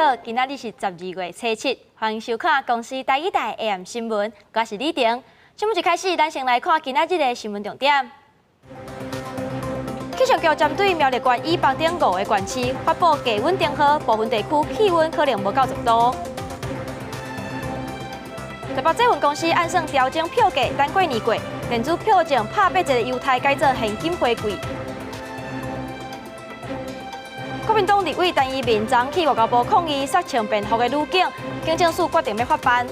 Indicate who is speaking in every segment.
Speaker 1: 好，今仔日是12月初7，歡迎收看公視台語台 AM 新聞，我是李婷。新聞一開始，咱先來看今仔日的新聞重點。氣象局針對苗栗縣以北等五个縣市發布低溫燈號，部分地區氣溫可能無到10度。台北捷運公司按算調整票價，等過年過，電子票證拍八折的優待改做現金回饋。國民黨立委陳怡民昨去外交部抗議殺穿便服的女警，警政署決定欲法辦。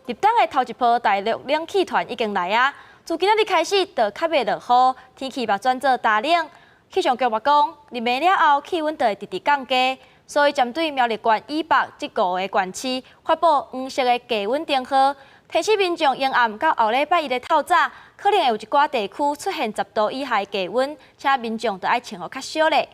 Speaker 1: 入冬的頭一波大陸冷氣團已經來啊！自今仔日開始就較袂落雨，天氣嘛轉做焦冷。氣象局嘛講，入暝了後氣溫就會直直降低，所以針對苗栗縣以北這五个縣市發布黃色的低溫燈號，提醒民眾迎暗到後禮拜一的透早，可能會有一寡地區出現10度以下的低溫，請民眾著愛穿予較少咧。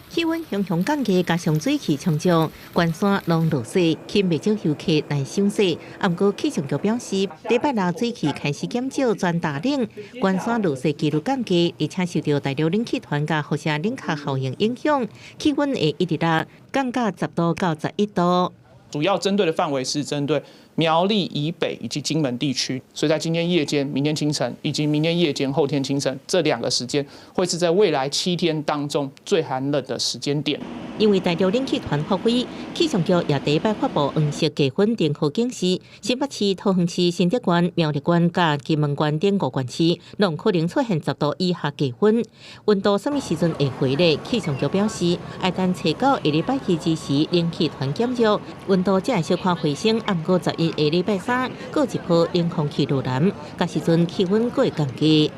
Speaker 2: 氣溫雄雄降低，加上水汽充足，關山攏落雪，吸引袂少遊客來賞雪。毋過氣象局表示，禮拜六水汽開始減少，轉焦冷，關山落雪幾率降低，而且受著大陸冷氣團佮輻射冷卻效應影響，氣溫會一直落，降到10度到11度。
Speaker 3: 主要針對的範圍是針對苗栗以北以及金門地區，所以在今天夜間、明天清晨以及明天夜間、後天清晨這兩個時間，會是在未來7天當中最寒冷的時間點。
Speaker 2: 因為大陸冷氣團發揮，氣象局也第一擺發布黃色低溫燈號警示，新北市、桃園市、新竹縣、苗栗縣佮金門縣等五縣市，攏可能出現10度以下低溫。溫度啥物時陣會回落？氣象局表示，愛等初九下禮拜二之時，冷氣團減弱，溫度才會小可回升。毋過11下禮拜三，閣一波冷空氣落南，屆時陣氣溫閣會降低。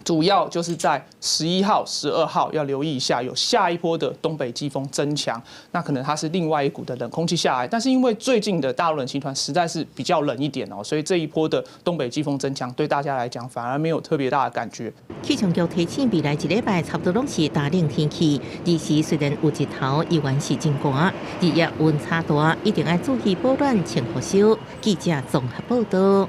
Speaker 3: 主要就是在11號、12號要留意一下，有下一波的東北季風增強，那可能它是另外一股的冷空氣下來，但是因為最近的大陸冷氣團實在是比較冷一點哦，所以這一波的東北季風增強對大家來講反而沒有特別大的感覺。
Speaker 2: 氣象局提醒，未來一禮拜差不多攏是焦冷天氣，日時雖然有日頭，依然是真寒，日夜溫差大，一定愛注意保暖、穿予少。記者綜合報道。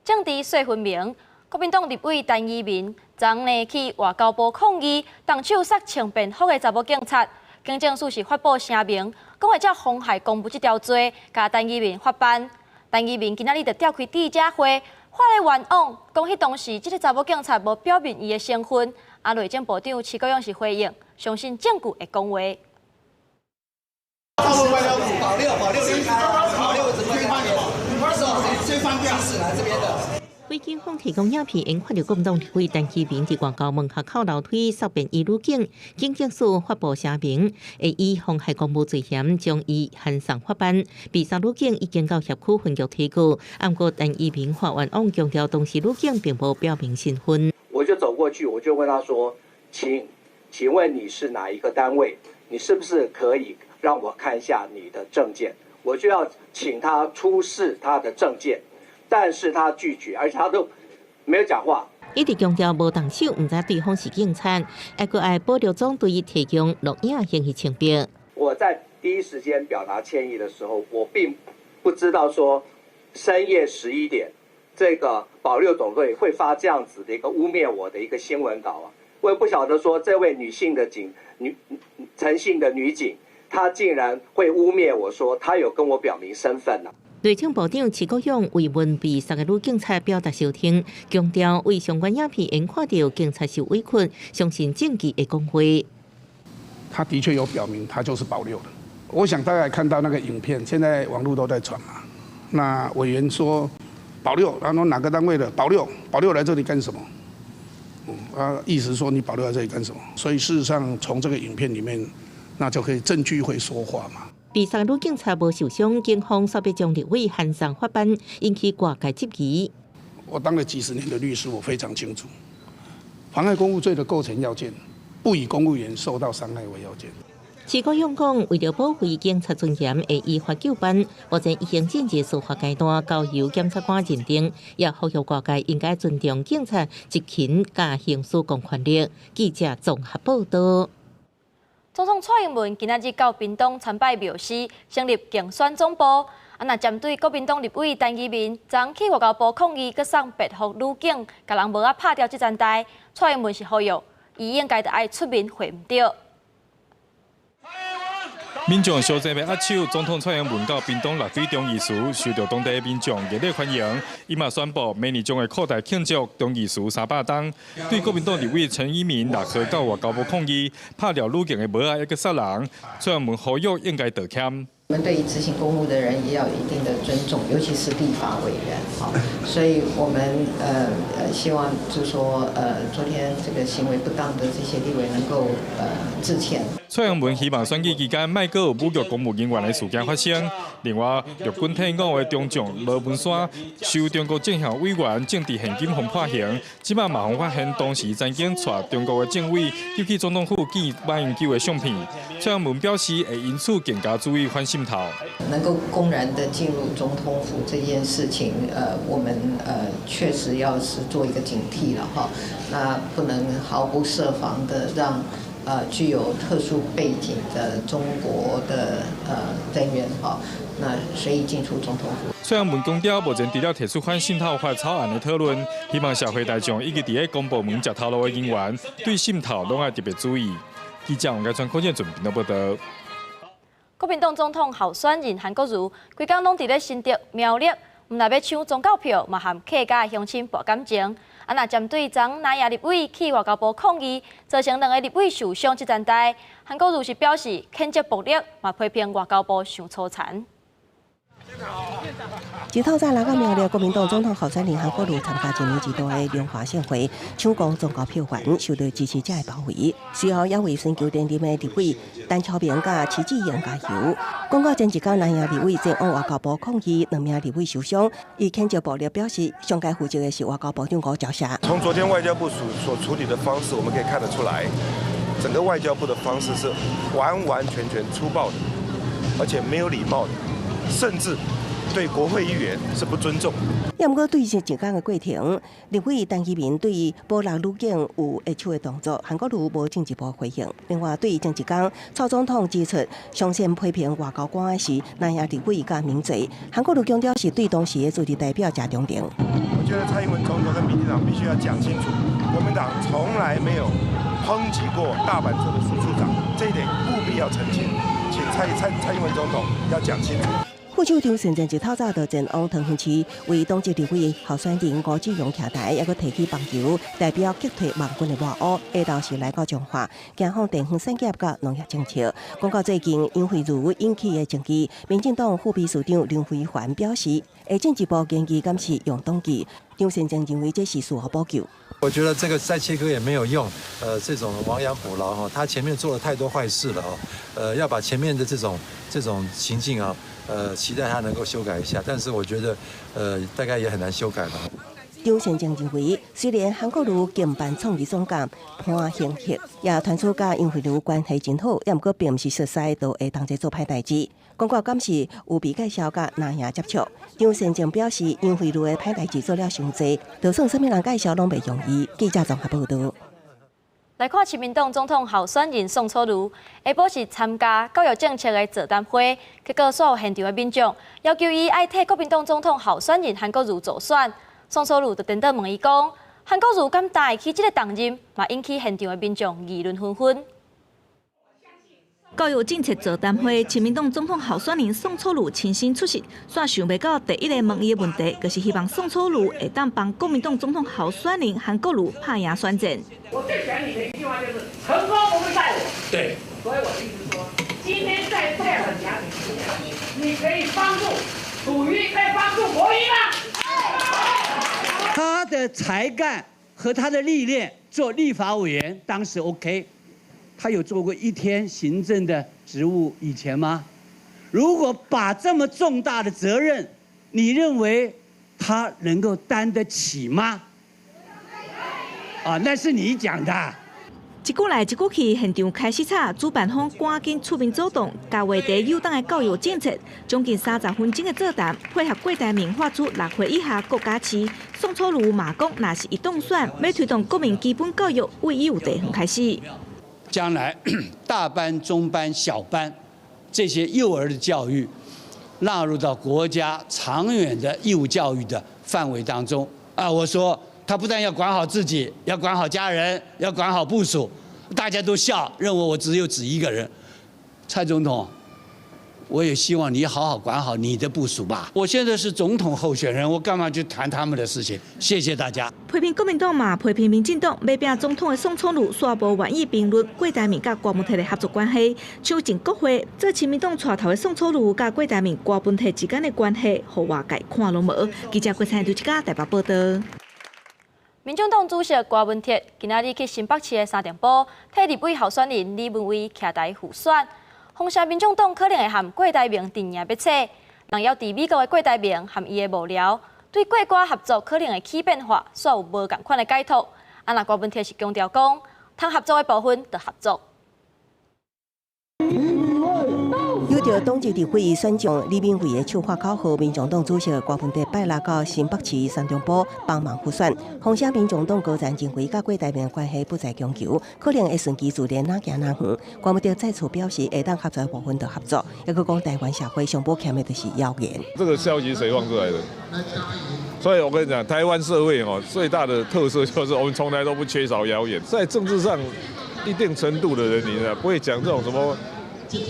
Speaker 1: 政治說分明。國民黨立委陳怡民昨呢去外交部抗議，動手殺穿便服的查某警察，警政署是發布聲明，講會照妨害公務這條罪，共陳怡民法辦。陳怡民今仔日就召開記者會，發咧冤枉，講彼當時這个查某警察無表明伊的身份。啊，內政部長徐國勇是回應，相信證據會講話。
Speaker 4: 保六保六離開，保六怎麼先放掉？來這邊的。
Speaker 2: 被警方提供影片，引發著國民黨立委陳其明佇外交門口口樓梯掃便衣女警，警政署發布聲明，會以妨害公務罪嫌將伊函送法辦。被殺女警已經到協區分局提告，毋過陳怡明發冤枉，強調當時女警並無表明身份。
Speaker 5: 我就走過去，我就問他說：請問你是哪一個單位？你是不是可以讓我看一下你的證件？我就要請他出示他的證件。但是他拒絕，而且他都沒有講話。
Speaker 2: 一直強調無動手，毋知對方是警察，還閣愛保留總隊提供錄影嫌疑清白。
Speaker 5: 我在第一時間表達歉意的時候，我並不知道說深夜11點，這個保六總隊會發這樣子的一個污衊我的一個新聞稿啊！我也不曉得說這位女性的警女陳姓的女警，她竟然會污衊我說她有跟我表明身份啊。
Speaker 2: 內政部長徐國勇慰問被殺的女警察表達相挺，強調為相關影片𪜶看著警察受委屈，相信證據會講話。
Speaker 6: 他的確有表明，他就是保六的。我想大家看到那個影片，現在網路都在傳嘛。那委員說保六，他說哪個單位的保六，保六來這裡幹什麼？啊，意思說你保六來這裡幹什麼？所以事實上，從這個影片裡面，那就可以證據會說話嘛。
Speaker 2: 被殺女警察無受傷，警方煞欲將立委函送法辦，引起外界質疑。
Speaker 6: 我當了幾十年的律師，我非常清楚，妨害公務罪的構成要件，不以公務員受到傷害為要件。
Speaker 2: 徐國勇講，為著保護警察尊嚴，會依法究辦。目前已經進入司法階段，交由檢察官認定。也呼籲外界應該尊重警察執勤佮行使公權力。記者綜合報道。
Speaker 1: 總統蔡英文今仔日到屏東參拜廟寺，成立競選總部。啊，若針對國民黨立委陳怡民，昨去外交部抗議，閣送便服女警，共人帽仔拍掉這層代，蔡英文是呼籲，伊應該著愛出面回毋著。
Speaker 7: 民眾相爭欲握手，總統蔡英文到屏東六堆忠義祠，受到當地民眾熱烈歡迎。伊嘛宣布，明年將會擴大慶祝忠義祠300冬。對國民黨立委陳怡民6號到外交部抗議，拍掠女警的帽仔，猶閣殺人，蔡英文呼籲應該道歉。
Speaker 8: 我們對於執行公務的人也要有一定的尊重，尤其是立法委員，哈，所以我們希望就是說昨天這個行為不當的這些立委能夠致歉。
Speaker 7: 蔡英文希望選舉期間莫閣有侮辱公務人員的事件發生。另外，陸軍退伍的中將羅文山受中國政協委員政治獻金予判刑，這擺嘛予發現當時曾經帶中國的政委入去總統府見馬英九的相片。蔡英文表示會因此更加注意反滲透。
Speaker 8: 能夠公然的進入總統府這件事情，我們確實要是做一個警惕了哈。那不能毫不設防的讓具有特殊背景的中國的人員哈，那隨意進出總統府。
Speaker 7: 蔡英文強調，目前除了提出反滲透法草案的討論，希望社會大眾以及佇咧公部門食頭路的人員，對滲透攏愛特別注意。記者王家川、柯建準報道。
Speaker 1: 國民黨總統候選人韓國瑜，規工攏佇咧新竹苗栗，毋但欲搶宗教票，嘛和客家鄉親搏感情。啊，若針對昨南亞立委去外交部抗議，造成兩个立委受傷這件代，韓國瑜是表示譴責暴力，嘛批評外交部傷粗殘。
Speaker 9: 一透早來到苗栗，國民黨總統候選人韓國瑜參加一年一度的龍華盛會，搶攻宗教票源，受到支持者的包圍。隨後也為尋求連任的立委陳超明佮徐志榮加油。講到前一工南亞立委前往外交部抗議，兩名立委受傷，伊譴責暴力，表示上該負責的是外交部長吳釗燮。
Speaker 10: 從昨天外交部所處理的方式，我們可以看得出來，整個外交部的方式是完完全全粗暴的，而且沒有禮貌的，甚至對國會議員是不尊重。
Speaker 9: 也毋過對這一工的過程，立委陳其明對保六女警有握手的動作，韓國瑜無進一步回應。另外，對前一工蔡總統指出，上線批評外交官的是南亞立委佮名嘴，韓國瑜強調是對當時的駐日代表謝長廷。
Speaker 10: 我覺得蔡英文總統跟民進黨必須要講清楚，國民黨從來沒有抨擊過大阪車的蘇處長，這一點務必要澄清，請蔡英文總統要講清楚。
Speaker 9: 副手張善政一透早就前往桃園市為黨籍立委候選人吳志榮徛台，猶閣提起棒球代表擊退網軍的外烏，下晝是來到彰化，行訪地方產業佮農業政策。講到最近楊惠如引起的爭議，民進黨副秘書長林飛帆表示，會進一步研究敢是用黨紀。張善政認為這是事後補救。
Speaker 11: 我覺得這個再切割也沒有用，這種亡羊補牢哈，他前面做了太多壞事了哦，要把前面的這種情境啊，期待他能夠修改一下，但是我覺得，大概也很難修改吧。
Speaker 9: 張善政認為，雖然韓國瑜競辦創意總監潘興赫，也傳出佮楊惠如關係真好，也毋過並毋是熟似就會同齊做歹代誌。講過敢是有被介紹佮南亞接觸。張善政表示，楊惠如的歹代誌做了傷濟，就算啥物人介紹攏袂容易。記者綜合報道。
Speaker 1: 來看親民黨總統候選人宋楚瑜，下晡是參加教育政策的座談會，結果所有現場的民眾要求伊愛替國民黨總統候選人韓國瑜助選。宋楚瑜就顛倒問伊講：韓國瑜敢擔會起這個重任，嘛引起現場的民眾議論紛紛。
Speaker 12: 教育政策座談會，親民黨總統候選人宋楚瑜親身出席。煞想袂到第一个問伊的問題，就是希望宋楚瑜會當幫國民黨總統候選人韓國瑜拍贏選戰。
Speaker 13: 我最喜歡你的一句話就是：成功不會在我。
Speaker 14: 對。
Speaker 13: 所以我的意思說，今天在這樣的家庭之下，你可以幫助楚瑜，可以幫助國瑜嗎？
Speaker 14: 他的才幹和他的歷練，做立法委員當時 OK。他有做過一天行政的職務以前嗎？如果把這麼重大的責任，你認為他能夠擔得起嗎？啊，那是你講的。
Speaker 12: 一句來一句去，現場開始吵，主辦方趕緊出面阻擋，共話題誘動的教育政策，將近30分鐘的座談，配合郭台銘發出6歲以下國家試。宋楚瑜嘛講，若是伊當選，欲推動國民基本教育，為幼地方開始。
Speaker 14: 將來大班、中班、小班這些幼兒的教育納入到國家長遠的義務教育的範圍當中啊！我說他不但要管好自己，要管好家人，要管好部属，大家都笑，认为我只有指一个人。蔡总统，我也希望你好好管好你的部属吧。我现在是总统候选人，我干嘛去谈他们的事情？谢谢大家。
Speaker 12: 批评国民党嘛，批评民进党，欲拼总统的宋楚瑜，煞無願意評論郭台銘佮郭文鐵的合作關係。像前國會做親民黨帶頭的宋楚瑜佮郭台銘、郭文鐵之間的關係，予外界看攏無。記者郭采劉一家台北報道。
Speaker 1: 民眾黨主席郭文鐵今仔日去新北市的三重埔，替立委候選人李文威徛台輔選。風聲民眾黨可能會和郭台銘陣營欲扯，人猶佇美國的郭台銘和伊的幕僚對郭郭合作可能會起變化，煞有無仝款的解讀。啊，若郭文鐵是強調講，通合作的部分就合作。
Speaker 9: 有著黨籍立委選將李敏慧的手法口號，民眾黨主席郭文鐵拜六到新北市三重埔幫忙輔選。風聲民眾黨高層認為，佮郭台銘關係不再強求，可能會順其自然，哪行哪遠。郭文鐵再次表示，會當合作的部分就合作，抑閣講台灣社會上無欠的就是謠言。
Speaker 15: 這個消息誰放出來的？所以我跟你講，台灣社會哦，最大的特色就是我們從來都不缺少謠言。在政治上一定程度的人，你呢不會講這種什麼。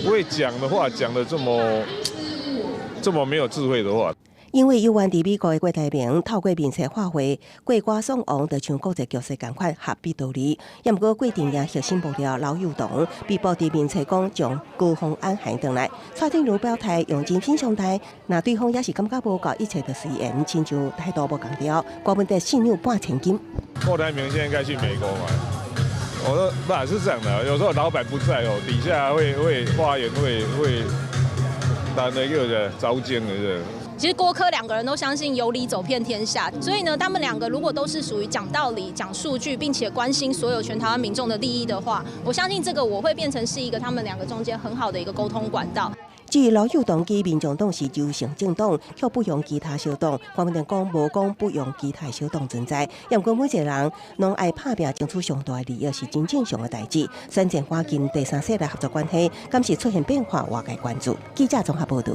Speaker 15: 不會講的話，講得這麼沒有智慧的話。
Speaker 9: 因為猶原佇美國的郭台銘透過面冊發話，郭郭宋王就像國際局勢仝款合彼道理。也毋過郭陣營核心幕僚劉幼彤被報佇面冊講將高虹安還轉來，蔡正如表態用真心相待，若對方也是感覺無夠，一切就隨緣，親像態度無仝調。郭文鐵信仰半千金。
Speaker 15: 郭台銘現在應該去美國嘛？我說不是這樣的，有時候老闆不在哦，底下會發言會，但那個糟踐的是。
Speaker 16: 其實郭柯兩個人都相信有理走遍天下，所以呢，他們兩個如果都是屬於講道理、講數據，並且關心所有全台灣民眾的利益的話，我相信這個我會變成是一個他們兩個中間很好的一個溝通管道。
Speaker 9: 至於劉幼彤及民眾黨是柔性政黨，卻不容其他小黨。郭文鐵講無講不容其他小黨存在，也毋過每一個人攏愛拍拚爭取上大的利益是真正常的代誌。選戰環境第三勢力合作關係，敢是出現變化，外界關注。記者綜合報導。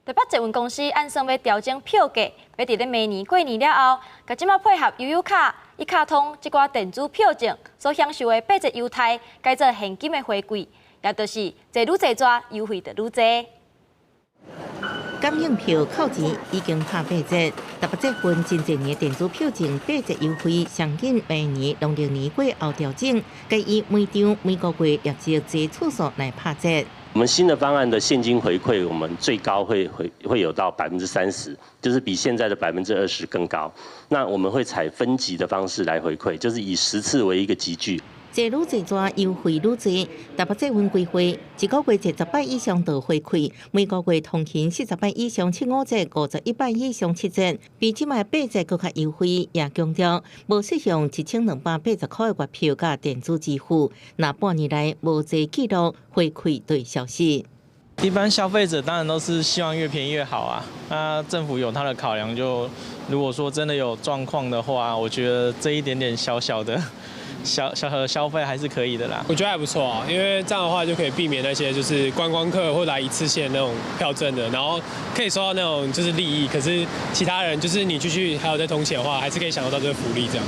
Speaker 1: 台北捷運公司按算欲調整票價，欲佇咧明年過年了後，共這馬配合悠遊卡、一卡通這寡電子票證所享受的八折優待，改做現金的回饋，也就是坐愈濟逝，優惠就愈濟。
Speaker 2: 感應票扣錢已經拍八折，台北捷運真濟年電子票證八折優惠，上緊明年農曆年過後調整，改以每張每個月累積坐次數來拍折。
Speaker 17: 我們新的方案的現金回饋，我們最高會有到30%，就是比現在的20%更高。那我們會採分級的方式來回饋，就是以10次為一個級距。
Speaker 2: 坐愈濟逝，優惠愈濟。台北捷運規劃，一個月坐10擺以上就回饋，每個月通勤40擺以上7.5折，51擺以上7折，比這擺8折閣較優惠。也強調無適用1280塊的月票佮電子支付，若半年內無坐記錄，回饋就會消失。
Speaker 18: 一般消費者當然都是希望越便宜越好啊。那政府有他的考量，就如果說真的有狀況的話，我覺得這一點點小小的。小小小的消費還是可以的啦。
Speaker 19: 我覺得還不錯啊，因為這樣的話就可以避免那些就是觀光客會來一次性那種票證的，然後可以收到那種就是利益。可是其他人就是你繼續還有在通勤的話，還是可以享受到這個福利這樣。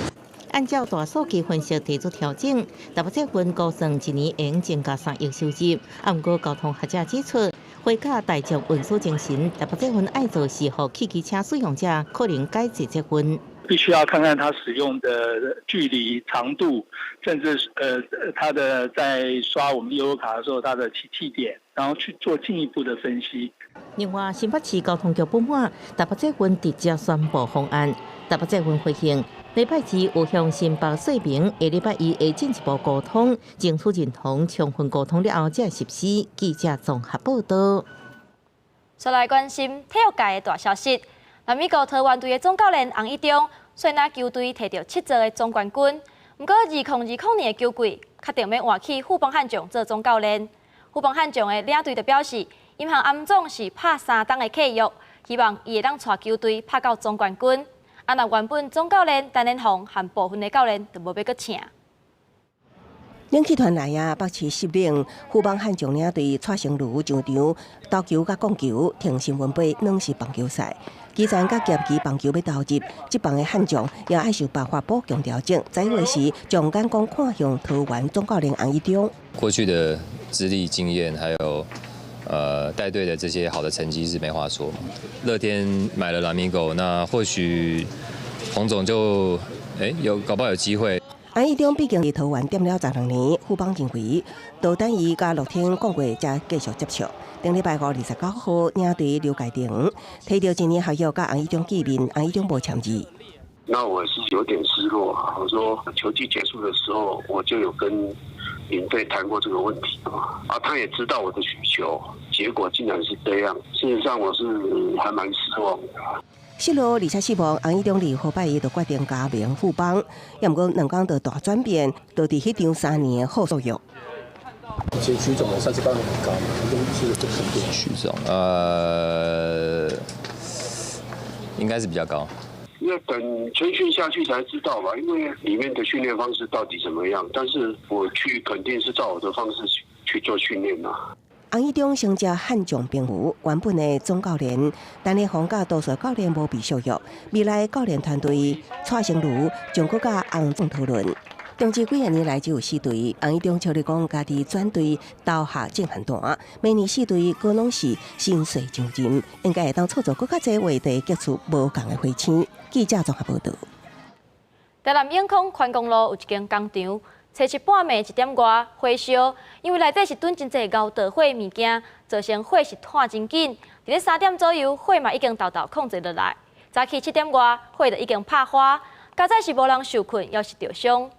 Speaker 2: 按照大數據分析提出調整，台北捷運估算一年會增加3億收入。啊，毋過交通學者指出，回教大眾運輸精神，台北捷運愛做是予汽機車使用者可能改坐捷運。
Speaker 20: 必須要看看他使用的距離、長度，甚至他的在刷我們悠遊卡的時候，他的起訖點，然後去做進一步的分析。
Speaker 2: 另外，新北市交通局不滿台北捷運直接宣布方案，台北捷運回應，禮拜二有向新北說明，下禮拜一會進一步溝通，爭取認同，充分溝通了後才實施。記者綜合報道。
Speaker 1: 再來關心體育界的大消息。南美國桃猿隊的總教練洪一中率領球隊提著七座的總冠軍。毋過，2020年的球季，確定欲換去富邦悍將做總教練。富邦悍將的領隊就表示，𪜶和洪總是拍三冬的契約，希望伊會當帶球隊拍到總冠軍。啊，若原本總教練陳連宏和部分的教練就無欲閣請。
Speaker 9: 冷氣團來啊，北市濕冷，富邦悍將領隊蔡成儒上場投球佮摃球，停新聞杯攏是棒球賽。基層佮業餘棒球欲投入，這棒的悍將也愛想辦法補強調整。在位時，將眼光看向桃園總教練洪一中。
Speaker 21: 過去的資歷經驗，還有帶隊的這些好的成績是沒話說嘛。樂天買了拉米狗，那或許洪總就有搞不好有機會。
Speaker 9: 洪一中畢竟佇桃園踮了12年，富邦認為，就等伊佮樂天講過，才繼續接觸。頂禮拜五29號，領隊劉介廷提著一年合約佮洪一中見面，洪一中無簽字。
Speaker 22: 那我是有點失落啊！我說球季結束的時候，我就有跟領隊談過這個問題啊，他也知道我的需求，結果竟然是這樣。事實上，我是還蠻失望的。
Speaker 9: 失落而且失望，洪一中2號拜一就決定加盟富邦，也毋過兩工就大轉變，就佇彼張3年的好續約。
Speaker 23: 其實許總的38分很高嘛，是肯定。
Speaker 21: 許總，應該是比較高。
Speaker 22: 要等春訓下去才知道吧，因為裡面的訓練方式到底怎麼樣？但是我去肯定是照我的方式去做訓練啦。
Speaker 9: 洪一中承接悍將兵符，原本的總教練陳立宏佮多數教練無被續約，未來教練團隊蔡成儒將閣佮洪總討論。中職幾年來只有四隊，洪一中笑咧講，家己轉隊投下震撼彈，明年四隊閣攏是新帥上任，應該會當創造閣較濟話題，激出無仝的火星。記者綜合報導。
Speaker 1: 台南永康寬公路有一間工廠，初七半暝1點外火燒，因為內底是囤真濟熬導火物件，造成火勢湠真緊。佇咧3點左右，火嘛已經沓沓控制落來。早起7點外，火就已經拍花，佳哉是無人受困，抑是著傷。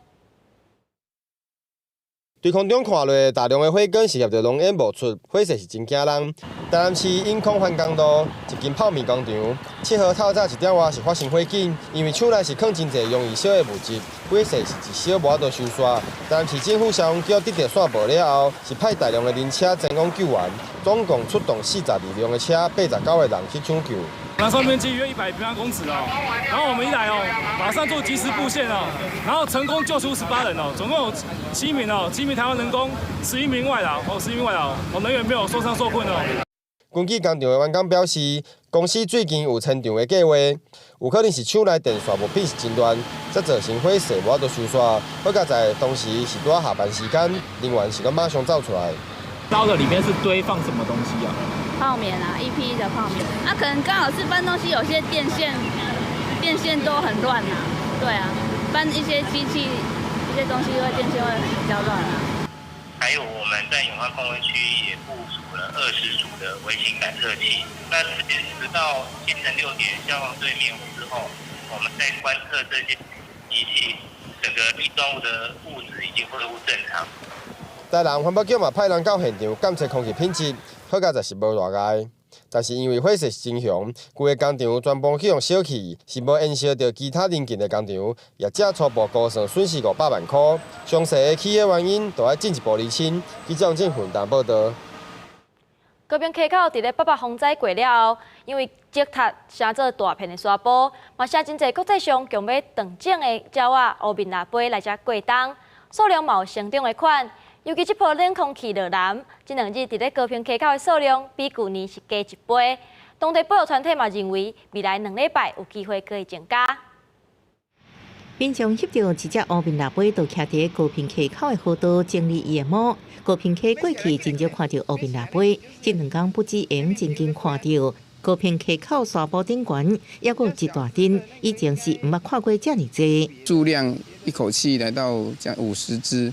Speaker 24: 對空中看落，大量的火光是挾著濃煙冒出，火勢是真驚人。台南市永康環工路一間泡麵工廠，7號透早1點外是發生火警，因為廠內是囥真濟容易燒的物質，火勢是一燒無法度收煞。台南市政府消防局得著線報了後，是派大量的人車前往救援，總共出動42輛的車，89個人去搶救。
Speaker 25: 燃燒面積約100平方公尺哦，然後我們一來哦，馬上做即時佈線哦，然後成功救出18人哦，總共有七名哦，7名台灣人工，11名外勞哦，11名外勞，哦，人員沒有受傷受困哦。
Speaker 24: 根據工廠的員工表示，公司最近有遷廠的計劃，有可能是廠內電線物品是真亂，才造成火勢無法度收煞。好佳哉當時是拄仔下班時間，人員是攏馬上走出來。
Speaker 26: 燒的裡面是堆放什麼東西啊？
Speaker 27: 泡麵啊，一批的泡麵。啊，可能剛好是搬東西，有些電線，電線都很亂啊。對啊，搬一些機器，一些東西會電線會比較亂啊。
Speaker 28: 還有我們在永安工業區也部署了20組的微型感測器。那直到清晨6點消防隊滅火之後，我們在觀測這些儀器，整個液狀物的物質已經恢復正常。
Speaker 24: 台南環保局嘛派人到現場檢測空氣品質，好佳哉是無大礙。但是因為火勢是真熊，規个工廠全部去予燒去，是無延燒著其他鄰近的工廠，業者初步估算損失500萬塊。詳細的起火原因，都愛進一步釐清。記者鄭雲達報導。
Speaker 1: 高屏溪口佇咧八八風災過了後，因為積塌成做大片的沙坡，嘛成真濟國際上強欲斷種的鳥仔烏面蜊飛來遮過冬，數量嘛有成長的款。尤其這波冷空氣落南，這兩日佇咧高屏溪口的數量比舊年是加一倍。當地保育團體嘛認為，未來2禮拜有機會閣會增加。
Speaker 2: 民眾翕著一隻烏面蜊飛，就徛佇高屏溪口的河道整理伊的毛。高屏溪過去真少看著烏面蜊飛，這兩工不止會真近看著。高屏溪口沙坡頂懸，猶閣有一大陣，以前是毋捌看過遮爾濟。
Speaker 29: 數量一口氣來到將50隻。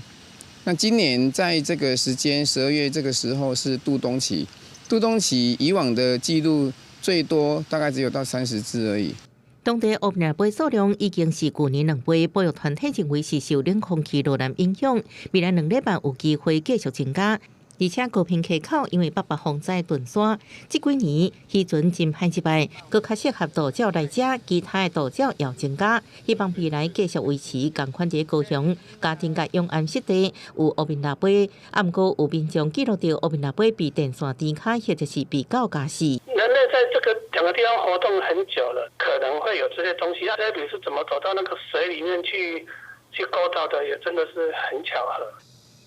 Speaker 29: 那今年在這個時間12月這個時候是渡冬期，渡冬期以往的記錄最多大概只有到30隻而已。
Speaker 2: 當地烏面蜊數量已經是舊年兩倍，保育團體認為是受冷空氣落南影響，未來2禮拜有機會繼續增加。而且高屏溪口因為八八風災斷山，這幾年漁船真歹入來，閣較適合渡鳥來遮，其他的渡鳥也增加。希望未來繼續維持仝款佇高雄、嘉定佮永安濕地有烏面蜊飛，啊，毋過有民眾記錄著烏面蜊飛被電線纏跤，或者是被狗咬死。
Speaker 30: 人類在這個兩個地方活動很久了，可能會有這些東西。啊，這筆是怎麼走到那個水裡面去勾到的，也真的是很巧合。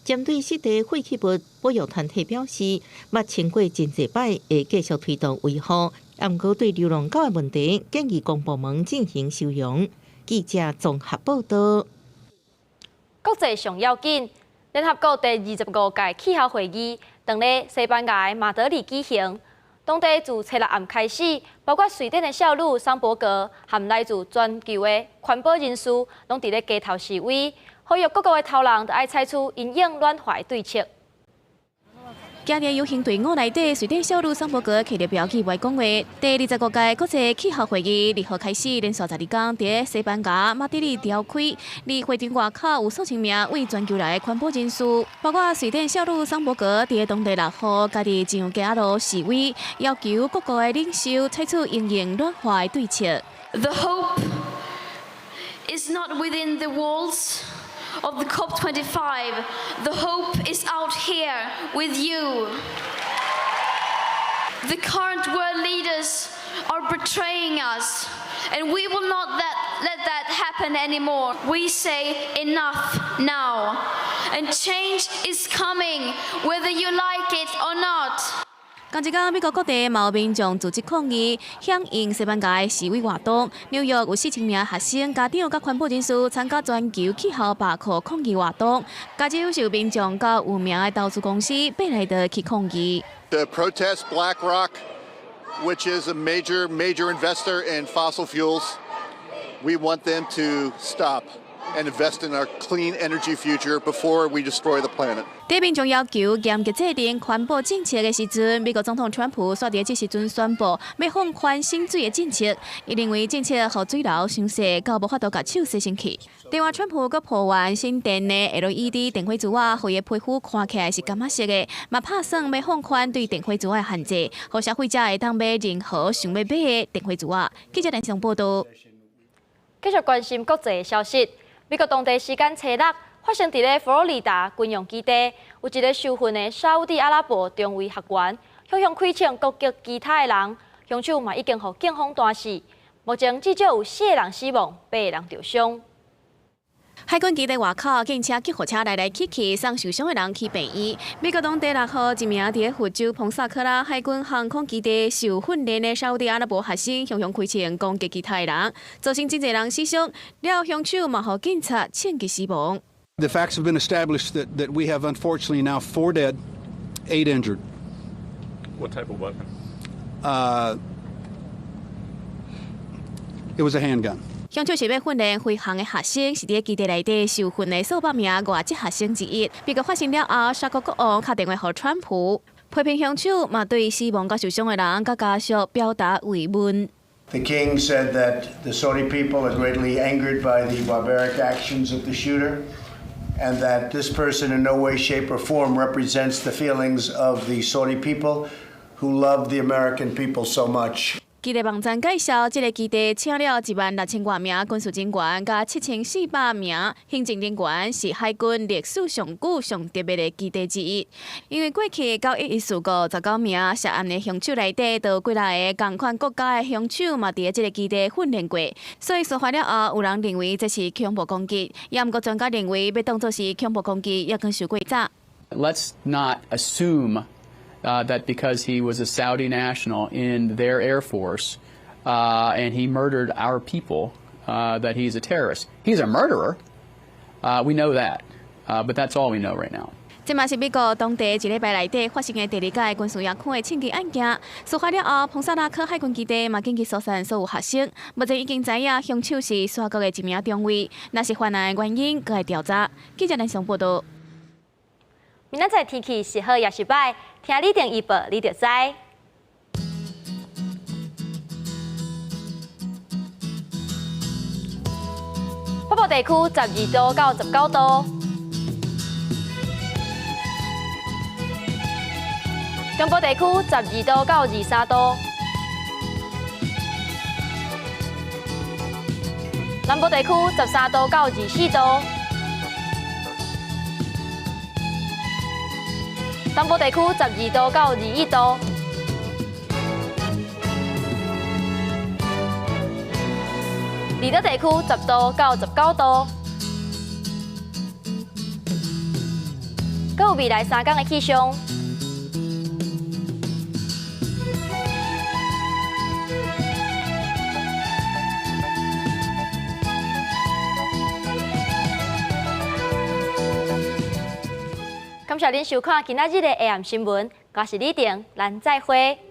Speaker 2: 針對濕地廢棄物，保育團體表示，捌清過真濟擺，會繼續推動維護。毋過對流浪狗的問題，建議公部門進行收容。記者綜合報道。
Speaker 1: 國際上要緊，聯合國第25屆氣候會議，佇咧西班牙馬德里舉行。當地自初六暗開始，包括瑞典的少女桑伯格，和來自全球的環保人士，攏佇咧街頭示威，呼籲各國的頭人著愛採取因應暖化的對策。
Speaker 12: 行佇遊行隊伍內底，瑞典少女桑伯格揢著標語牌講話。第25屆國際氣候會議2號開始，連續12天佇西班牙馬德里召開。佇會場外口有數千名為全球來的環保人士，包括瑞典少女桑伯格，佇當地6號家己上街仔路示威，要求各國的領袖採取因應暖化的對策。
Speaker 3: The hope is not within the walls of the COP25. The hope is out here with you. The current world leaders are betraying us, and we will not let that happen anymore. We say enough now, and change is coming, whether you like it or not.
Speaker 12: 仝一工，美國各地嘛有民眾組織抗議，響應西班牙的示威活動。紐約有4000名學生、家長佮環保人士參加全球氣候罷課抗議活動。加州是有民眾佮有名的投資公司貝萊德去抗議。
Speaker 4: To protest BlackRock, which is a major, major investor in fossil fuels, we want them to stop and invest in our clean energy future before we destroy the planet.
Speaker 12: 佇民眾要求嚴格制定環保政策的時陣，美國總統川普煞佇這時陣宣布欲放寬省水的政策。伊認為政策予水流傷細，到無法度共手洗身軀。另外，川普閣抱怨省電的 LED 電火柱仔，予伊的皮膚看起來是柑仔色的，嘛拍算欲放寬對電火柱仔的限制，予消費者會當買任何想欲買的電火柱仔。記者連線報道。
Speaker 1: 繼續關心國際的消息，美國當地時間初六，發生佇咧佛羅里達軍用基地，有一个受訓的沙烏地阿拉伯中尉學員，向向開槍攻擊其他的人，兇手嘛已經予警方彈死。目前至少有四个人死亡，八个人受傷。
Speaker 12: 海軍基地外口，警車、救護車來來去去，送受傷的人去病院。美國當地6號，一名佇佛州彭薩科拉海軍航空基地受訓練的沙烏地阿拉伯學生，雄雄開槍攻擊其他的人，造成真濟人死傷。了後，兇手嘛予警察槍擊死亡。
Speaker 5: The facts have been established that we have unfortunately now four dead, eight injured.
Speaker 15: What type of weapon?
Speaker 5: It was a handgun.
Speaker 12: 兇手是欲訓練飛行的學生，是佇基地內底受訓的數百名外籍學生之一。悲劇發生了後，沙國國王敲電話予川普，批評兇手，嘛對死亡佮受傷的人佮家屬表達慰問。
Speaker 6: The king said that the Saudi people are greatly angered by the barbaric actions of the shooter, and that this person in no way, shape, or form represents the feelings of the Saudi people who love the American people so much.
Speaker 12: 基地網站介紹，這个基地請了16,000多名軍事人員，佮7400名行政人員，是海軍歷史上久、上特別的基地之一。因為過去9.11事故，19名涉案的兇手內底，都有幾若个仝款國家的兇手嘛，佇這个基地訓練過，所以事發了後，有人認為這是恐怖攻擊，也毋過專家認為，欲當做是恐怖攻擊，猶閣傷過早。
Speaker 7: Let's not assume that because he was a Saudi national in their air force and he murdered our people, that he's a terrorist. He's a murderer. We know that. But that's all we know right now.
Speaker 12: 這嘛是美國當地一禮拜內底發生的第二件軍事營區的槍擊案件。事發了後，彭薩拉克海軍基地嘛緊急疏散所有學生。目前已經知影兇手是沙國的一名中尉，若是犯案的原因，閣會調查。記者連上報道。
Speaker 1: 明仔載天氣是好抑是䆀？聽李定預報，你就知。北部地區12度到19度，中部地區12度到23度，南部地區13度到24度。東部地區12度到21度，離島地區10度到19度，有未來3工的氣象。感謝您收看今仔日的 AM 新聞，我是李婷，咱再會。